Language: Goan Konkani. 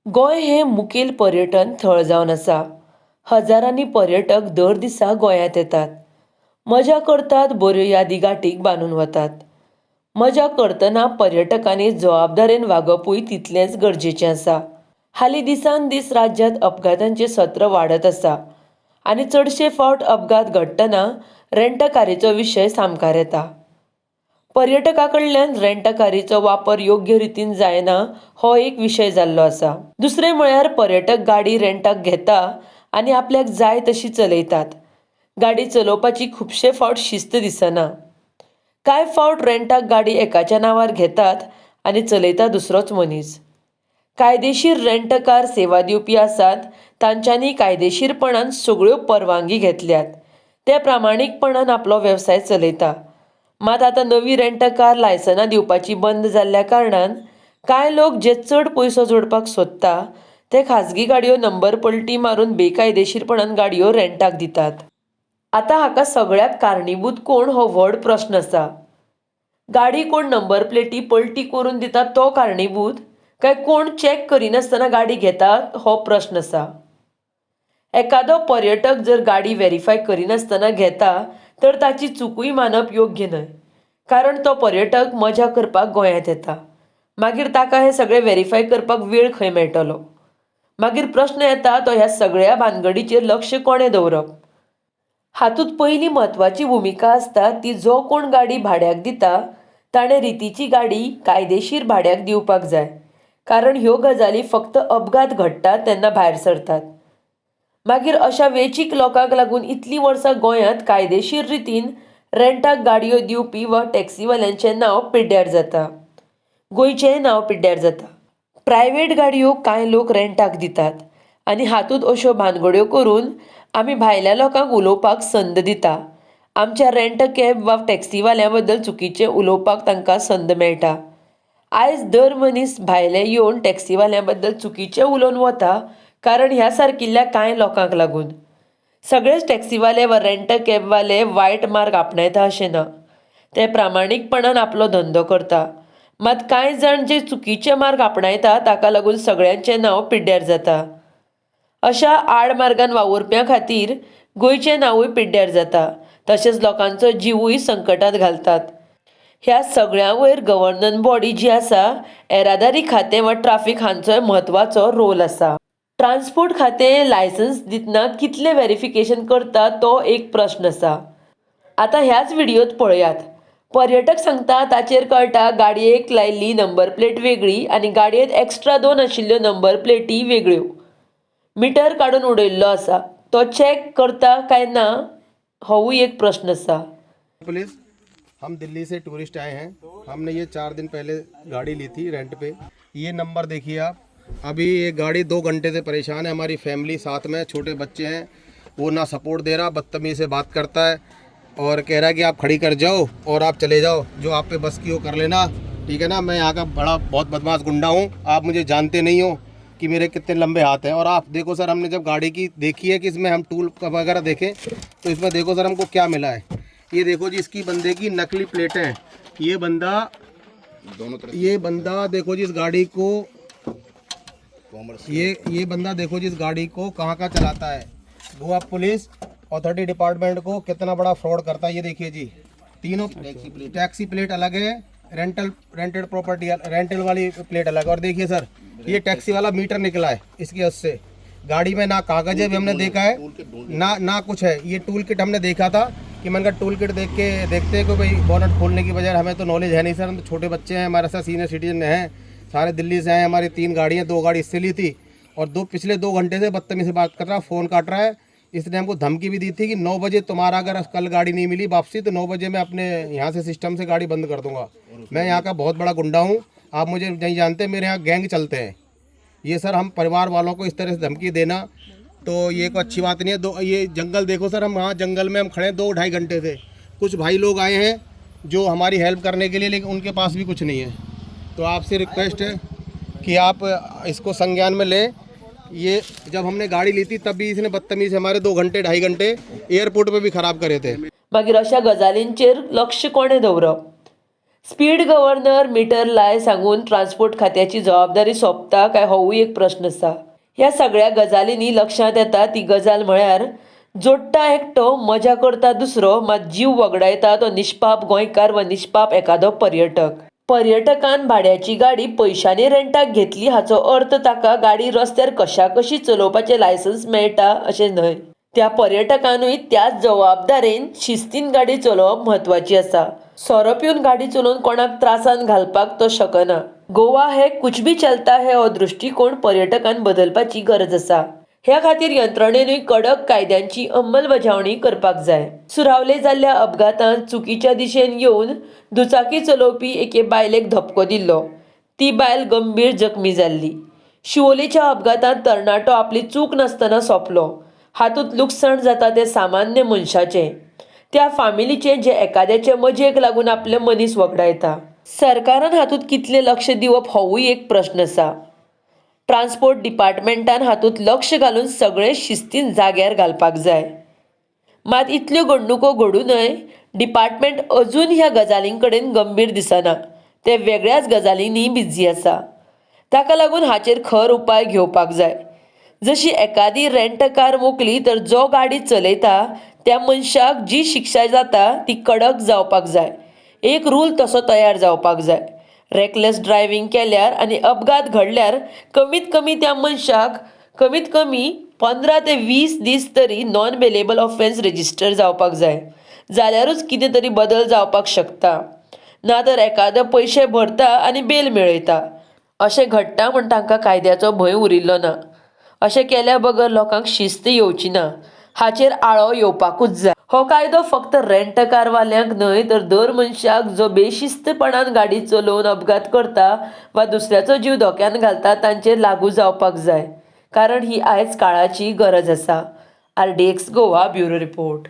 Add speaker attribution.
Speaker 1: गोंय हें मुखेल पर्यटन थळ जावन आसा. हजारांनी पर्यटक दर दिसा गोंयांत येतात, मजा करतात, बऱ्यो यादी गांठीक बांदून वतात. मजा करतना पर्यटकांनी जबाबदारेन वागपूय तितलेंच गरजेचें आसा. हालीं दिसान दीस राज्यांत अपघातांचें सत्र वाडत आसा आनी चडशे फावट अपघात घडटना रेंटकारीचो विशय सामकार येता. पर्यटकां कडल्यान रेंटकारीचो वापर योग्य रितीन जायना हो एक विशय जाल्लो आसा. दुसरें म्हळ्यार पर्यटक गाडी रेंटाक घेता आनी आपल्याक जाय तशी चलयतात. गाडी चलोवपाची खुबशे फावट शिस्त दिसना. कांय फावट रेंटाक गाडी एकाच्या नांवार घेतात आनी चलयता दुसरोच मनीस. कायदेशीर रेंटकार सेवा दिवपी आसात, तांच्यांनी कायदेशीरपणान सगळ्यो परवानगी घेतल्यात, ते प्रामाणीकपणान आपलो वेवसाय चलयता. मात आतां नवी रेंटकार लायसनां दिवपाची बंद जाल्ल्या कारणान कांय लोक जे चड पयसो जोडपाक सोदता ते खाजगी गाडयो नंबर पलटी मारून बेकायदेशीरपणान गाडयो रेंटाक दितात. आतां हाका सगळ्याक कारणीभूत कोण हो व्हड प्रस्न आसा. गाडी कोण नंबर प्लेटी पलटी करून दिता तो कारणीभूत, काय कोण चॅक करिनासतना गाडी घेता हो प्रस्न आसा. एकादो पर्यटक जर गाडी व्हेरीफाय करिनासतना घेता तर ताची चुकूय मानप योग्य न्हय, कारण तो पर्यटक मजा करपाक गोंयांत येता, मागीर ताका हें सगळें व्हेरीफाय करपाक वेळ खंय मेळटलो? मागीर प्रस्न येता तो ह्या सगळ्या भानगडीचेर लक्ष कोणें दवरप? हातूंत पयली म्हत्वाची भुमिका आसता ती जो कोण गाडी भाड्याक दिता ताणें रितीची गाडी कायदेशीर भाड्याक दिवपाक जाय, कारण ह्यो गजाली फक्त अपघात घडटात तेन्ना भायर सरतात. मागीर अशा वेंचीक लोकांक लागून इतलीं वर्सां गोंयांत कायदेशीर रितीन रेंटाक गाडयो दिवपी वा टॅक्सीवाल्यांचें नांव पिड्ड्यार जाता, गोंयचेंय नांव पिड्ड्यार जाता. प्रायवेट गाडयो कांय लोक रेंटाक दितात आनी हातूंत अश्यो भानगड्यो करून आमी भायल्या लोकांक उलोवपाक संद दिता. आमच्या रेंट कॅब वा टॅक्सीवाल्यां बद्दल चुकीचें उलोवपाक तांकां संद मेळटा. आयज दर मनीस भायले येवन टॅक्सीवाल्यां बद्दल चुकीचें उलोवन वता, कारण ह्या सारकिल्ल्या कांय लोकांक लागून. सगळेच टॅक्सीवाले वा रेंट कॅबवाले वायट मार्ग आपणायता अशें ना, ते प्रामाणीकपणान आपलो धंदो करता. मात कांय जाण जे चुकीचे मार्ग आपणायता ताका लागून सगळ्यांचें नांव पिड्ड्यार जाता. अशा आडमार्गान वावुरप्यां खातीर गोंयचें नांवूय पिड्ड्यार जाता, तशेंच लोकांचो जिवूय संकटांत घालतात. ह्या सगळ्यां वयर गव्हर्नन बॉडी जी आसा, येरादारी खातें वा ट्राफीक हांचोय म्हत्वाचो रोल आसा. ट्रान्सपोर्ट खातें लायसन्स दितना कितलें व्हेरिफिकेशन करता तो एक प्रस्न आसा. आतां ह्याच व्हिडियोंत पळयात, पर्यटक सांगता ताचेर कळटा गाडयेक लायिल्ली नंबर प्लेट वेगळी आनी गाडयेंत एक्स्ट्रा 2 आशिल्ल्यो नंबर प्लेटी वेगळ्यो. मिटर काडून उडयल्लो आसा, तो चॅक करता काय ना होवूय एक प्रस्न आसा.
Speaker 2: पुलिस, हम दिल्ली से टूरिस्ट आए हैं. हमने ये 4 दिन पहले गाड़ी ली थी रेंट पे. ये नंबर देखिए आप. अभी ये गाड़ी 2 घंटे से परेशान है. हमारी फैमिली साथ में, छोटे बच्चे हैं. वो ना सपोर्ट दे रहा, बदतमीजी से बात करता है और कह रहा है कि आप खड़ी कर जाओ और आप चले जाओ, जो आप पे बस की हो कर लेना, ठीक है ना. मैं यहाँ का बड़ा बहुत बदमाश गुंडा हूँ, आप मुझे जानते नहीं हो कि मेरे कितने लंबे हाथ हैं. और आप देखो सर, हमने जब गाड़ी की देखी है कि इसमें हम टूल वगैरह देखें तो इसमें देखो सर हमको क्या मिला है. ये देखो जी, इसकी बंदे की नकली प्लेटें हैं. ये बंदा
Speaker 3: दोनों तरफ
Speaker 2: ये बंदा देखो जी इस गाड़ी को,
Speaker 3: कॉमर्स.
Speaker 2: ये बंदा देखो जी इस गाड़ी को कहाँ कहाँ चलाता है. गोवा पुलिस अथॉरिटी डिपार्टमेंट को कितना बड़ा फ्रॉड करता है, ये देखिए जी. तीनों टैक्सी प्लेट अलग है, रेंटल रेंटेड प्रॉपर्टी रेंटल वाली प्लेट अलग है. और देखिए सर, ये टैक्सी वाला मीटर निकला है इसकी उससे. गाड़ी में ना कागज है भी हमने देखा है, ना ना कुछ है. ये टूल किट हमने देखा था कि मैंने कहा टूल किट देख के देखते हैं कि भाई बोनट खोलने की बजाय, हमें तो नॉलेज है नहीं सर, हम तो छोटे बच्चे हैं, हमारे साथ सीनियर सिटीजन हैं, सारे दिल्ली से आए. हमारी 3 गाड़ियाँ, 2 गाड़ी इससे ली थी और दो पिछले 2 घंटे से बदतमीजी से बात कर रहा है, फ़ोन काट रहा है. इसने हमको धमकी भी दी थी कि 9 बजे तुम्हारा अगर कल गाड़ी नहीं मिली वापसी तो 9 बजे मैं अपने यहाँ से सिस्टम से गाड़ी बंद कर दूंगा. मैं यहाँ का बहुत बड़ा गुंडा हूँ, आप मुझे नहीं जानते, मेरे यहाँ गैंग चलते हैं. ये सर हम परिवार वालों को इस तरह से धमकी देना तो ये कोई अच्छी बात नहीं है. दो ये जंगल देखो सर, हम वहाँ जंगल में हम खड़े हैं 2-2.5 घंटे से. कुछ भाई लोग आए हैं जो हमारी हेल्प करने के लिए, लेकिन उनके पास भी कुछ नहीं है. तो आपसे रिक्वेस्ट है कि आप इसको संज्ञान में लें. ये जब हमने गाड़ी ली थी तब भी इसने बदतमीजी से हमारे 2 घंटे 2.5 घंटे एयरपोर्ट पे भी ख़राब करे थे.
Speaker 1: मागीर अशा गजालींचेर लक्ष कोणें दवरप? स्पीड गव्हर्नर मिटर लाय सांगून ट्रान्सपोर्ट खात्याची जबाबदारी सोंपता काय होवूय एक प्रस्न आसा. ह्या सगळ्या गजालींनी लक्षांत येता ती गजाल म्हळ्यार जोडटा एकटो, मजा करता दुसरो, मात जीव वगडायता तो निष्पाप गोंयकार वा निष्पाप एखादो पर्यटक. पर्यटकान भाड्याची गाडी पयशांनी रेंटाक घेतली हाचो अर्थ ताका गाडी रस्त्यार कशाकशी चलोवपाचें लायसन्स मेळटा अशें न्हय. त्या पर्यटकानूय त्याच जबाबदारेन शिस्तीन गाडी चलोवप म्हत्वाची आसा. सोरो पिवन गाडी चलोवन कोणाक त्रासान घालपाक तो शकना. गोवा हे कुछ भी चलता है हो दृश्टिकोण पर्यटकान बदलपाची गरज आसा. ह्या खातीर यंत्रणेनूय कडक कायद्यांची अंमलबजावणी करपाक जाय. सुरावले जाल्ल्या अपघातांत चुकीच्या दिशेन येवन दुचाकी चलोवपी एके बायलेक धपको दिल्लो. ती बायल गंभीर जखमी जाल्ली. शिवोलेच्या अपघातांत तरणाटो आपली चूक नासतना सोंपलो. हातूंत लुकसाण जाता तें सामान्य मनशाचें, त्या फामिलीचें जे एकाद्याचे मजेक लागून आपले मनीस वगडायता. सरकारान हातूंत कितलें लक्ष दिवप होवूय एक प्रस्न आसा. ट्रान्सपोर्ट डिपार्टमेंटान हातूंत लक्ष घालून सगळें शिस्तीन जाग्यार घालपाक जाय. मात इतल्यो घडणुको घडूनय डिपार्टमेंट अजून ह्या गजालीं कडेन गंभीर दिसना. ते वेगळ्याच गजालींनी बिझी आसा. ताका लागून हाचेर खर उपाय घेवपाक जाय. जशी एकादी रेंट कार मोकली तर जो गाडी चलयता त्या मनशाक जी शिक्षा जाता ती कडक जावपाक जाय. एक रूल तसो तयार जावपाक जाय. रेकलेस ड्रायव्हींग केल्यार आनी अपघात घडल्यार कमीत कमी त्या मनशाक कमीत कमी 15 ते 20 दीस तरी नॉन बेलेबल ऑफेन्स रजिस्टर जावपाक जाय. जाल्यारूच कितें तरी बदल जावपाक शकता. ना तर एकादो पयशे भरता आनी बेल मेळयता. अशें घडटा म्हूण तांकां कायद्याचो भंय उरिल्लो ना. अशें केल्या बगर लोकांक शिस्त येवची ना. हाचेर आळो येवपाकूच जाय. हो कायदो फक्त रेंट कारवाल्यांक न्हय तर दर मनशाक जो बेशिस्तपणान गाडी चलोवन अपघात करता वा दुसऱ्याचो जीव धोक्यान घालता तांचेर लागू जावपाक जाय. कारण ही आयज काळाची गरज आसा. RDX Goa bureau report.